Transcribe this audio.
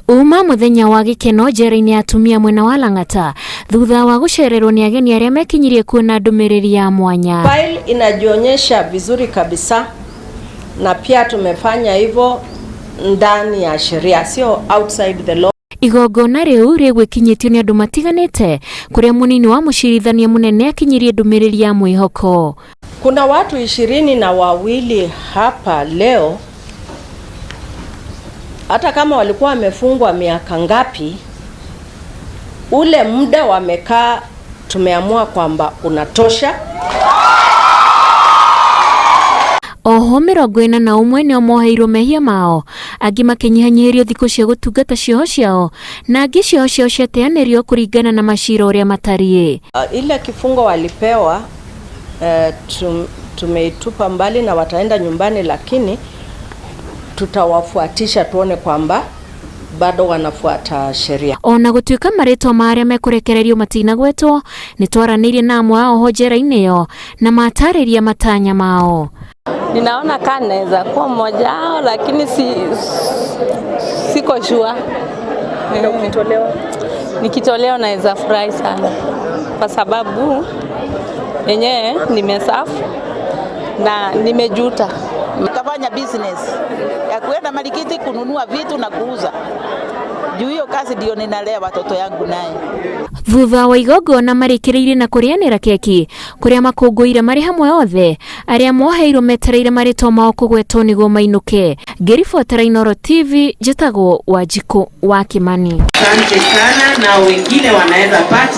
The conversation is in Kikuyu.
Uma muthenya wa gĩkeno njera-inĩ ya atumia mwena wa Lang'ata thutha wa gũcererwo nĩ ageni arĩa mekinyirie kuo na ndũmĩrĩri ya mwanya. File inajionyesha vizuri kabisa na pia tumefanya hivyo ndani ya sheria, sio outside the law. Igongona rĩu rĩgwĩkinyĩtio nĩ andũ matiganĩte kũrĩa mũnini wa mũcirithania mũnene akinyirie ndũmĩrĩri ya mwĩhoko. Kuna watu 22 hapa leo, hata kama walikuwa wamefungwa miaka ngapi, ule muda wamekaa, tumeamua kwamba unatosha. Oho 41 nĩo moheirwo mehia mao, angĩ makĩnyihanyihĩrio thikũ cia gũtungata cioho ciao na angĩ cioho ciao ciateanĩrio kũringana na macira ũrĩa matariĩ. Ile kifungo walipewa tumeitupa mbali na wataenda nyumbani, lakini tutawafuatisha tuone kwamba bado wanafuata sheria. Ona gũtuĩka marĩtwa ma arĩa mekũrekererio matinagwetwo, nĩ twaranĩirie na amwe ao njera-inĩ ĩyo na matarĩria matanya mao. Ninaona kaa naweza kuwa mmoja wao, lakini siko sure. Na ukitolewa? Nikitolewa naweza furahi sana kwa sababu yenyewe nimesafu na nimejuta. Nikafanya business ya kuenda Marikiti kununua vitu na kuuza. Juu hiyo kazi ndio ninalea watoto yangu naye. Thutha wa igongona marĩkĩrĩirie na kũrĩanĩra keki kũrĩa makũngũĩire marĩ hamwe othe arĩa moheirwo metereire marĩtwa mao kũgwetwo nĩguo mainũke. Ngĩribotera Inooro TV njĩtagwo Wanjikũ wa Kimani. Asante sana na wengine wanaweza pata.